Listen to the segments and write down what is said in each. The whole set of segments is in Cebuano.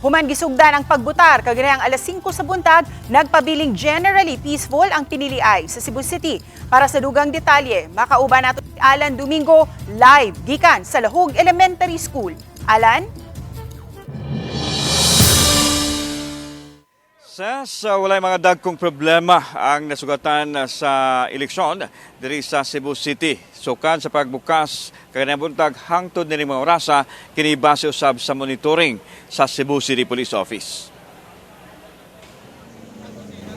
Human gisugdan ang pagbutar kaganihang alas 5 sa buntag, nagpabiling generally peaceful ang piniliay sa Cebu City. Para sa dugang detalye, makauban nato si Alan Domingo live gikan sa Lahug Elementary School. Alan? Sa walay mga dagkong problema ang nasugatan sa eleksyon diri sa Cebu City. Sukan sa pagbukas kaganang buntag hangtod nining mga orasa, kini base usab sa monitoring sa Cebu City Police Office.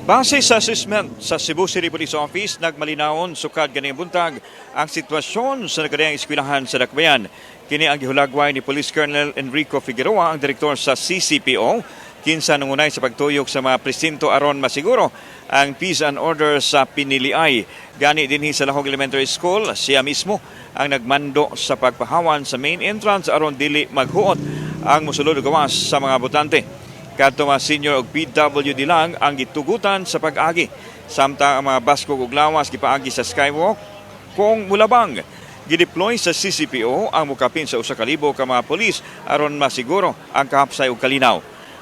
Base sa assessment sa Cebu City Police Office, nagmalinawon sukad ganing buntag ang sitwasyon sa nagkadayang eskwelahan sa Dakbayan. Kini ang gihulagway ni Police Colonel Enrico Figueroa, ang direktor sa CCPO, kinsa nangunay sa pagtuyok sa mga presinto aron masiguro ang peace and order sa piniliay. Gani dinhi sa Lahog Elementary School, siya mismo ang nagmando sa pagpahawan sa main entrance aron dili maghuot ang mosulod og gawas sa mga botante. Kadto mga senior og PWD lang ang gitugutan sa pag-agi. Samtang ang mga baskog ug lawas gipaagi sa skywalk kung mulabang. Gideploy sa CCPO ang mukapin sa 1,000 ka mga polis aron masiguro ang kahapsay ug kalinaw.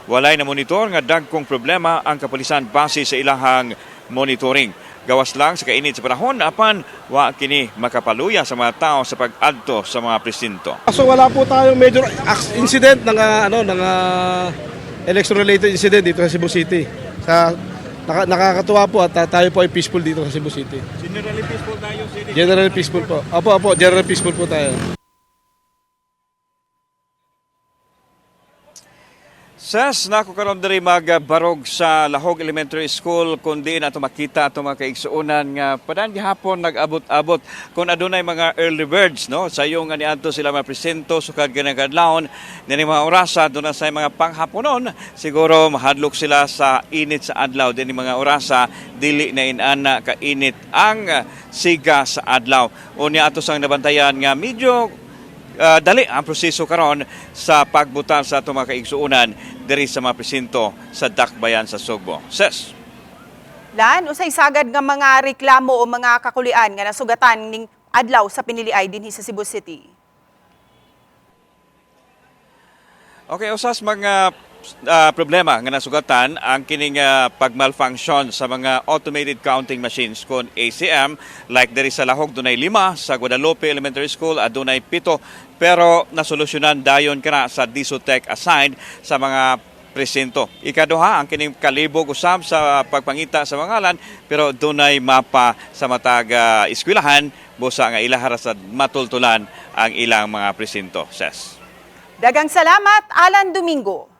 Walay na monitor nga dagkong problema ang kapulisan base sa ilahang monitoring. Gawas lang sa kainit sa panahon, apan wa kini makapaluya sa mga tao sa pag-adto sa mga presinto. So wala po tayong major incident ng ano ng election related incident dito sa Cebu City. Nakakatuwa po at tayo po ay peaceful dito sa Cebu City. Generally peaceful tayo, city. Generally peaceful po. Opo, opo, generally peaceful po tayo. Ses, nako karon diri magbarog sa Lahog Elementary School kundi na ato makita ato mga kaigsuonan nga padan gihapon nag-abot-abot kung adunay mga early birds, no, sayo nga niadto sila mapresento sukad ganang kadlawon nini mga orasa. Duna sa mga panghaponon, siguro mahadlok sila sa init sa adlaw dinhi mga orasa, dili na inana kainit ang siga sa adlaw. Unya ato sang nabantayan nga medyo dali ang proseso karon sa pagbutar sa atong mga kaigsuonan diri sa mga presinto sa Dakbayan sa Sugbo. Ses. Lan, usay sagad nga mga reklamo o mga kakulian nga nasugatan ning adlaw sa piniliay dinhi sa Cebu City? Okay, usas mga problema nga nasugatan ang kining pagmalfunction sa mga automated counting machines kon ACM, like diri sa Lahog dunay lima, sa Guadalupe Elementary School adunay pito, pero nasolusyonan dayon kana sa Disotech assigned sa mga presinto. Ikaduha, ang kining kalibog usab sa pagpangita sa mga ngalan, pero dunay mapa sa matag eskwelahan busa nga ilahara sa matultulan ang ilang mga presinto. Ses. Dagang salamat, Alan Domingo.